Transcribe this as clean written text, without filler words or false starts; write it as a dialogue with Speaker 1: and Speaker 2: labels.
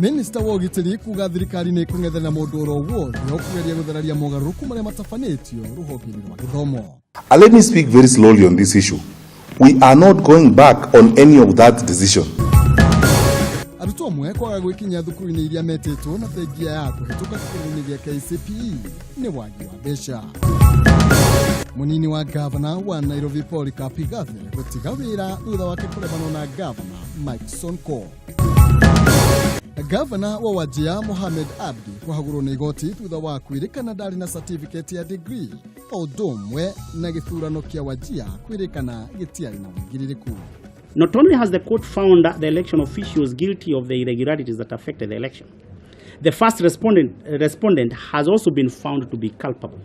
Speaker 1: Minista wa ũgitĩri kuga thirikari nĩ ĩkũng'ethera mũndũ oro wothe ũkũgeria gũthararia mogarũrũku marĩa matabanĩtio rũhonge-inĩ rwa gĩthomo.
Speaker 2: Let me speak very slowly on this issue. We are not going back on any of that decision.
Speaker 1: Arutwo amwe kwaga gwĩkinyia thukuru-inĩ iria metĩtwo na thengia ya kũhĩtũka kĩgerio-inĩ gĩa KCPE nĩ wagi wa mbeca. Mũnini wa gavana wa Nairobi Polycarp Igathe gũtiga wĩra thutha wake kũremanwo na gavana Mike Sonko. Gavana wa Wajir Mohamed Abdi kũhagũrwo nĩ igoti thutha wa kwĩrĩkana ndarĩ na certificate ya degree o ũndũ ũmwe na gĩthurano kĩa Wajir kwĩrĩkana gĩtiarĩ na ũigĩrĩrĩku.
Speaker 3: Not only has the court found the election officials guilty of the irregularities that affected the election, the first respondent has also been found to be culpable.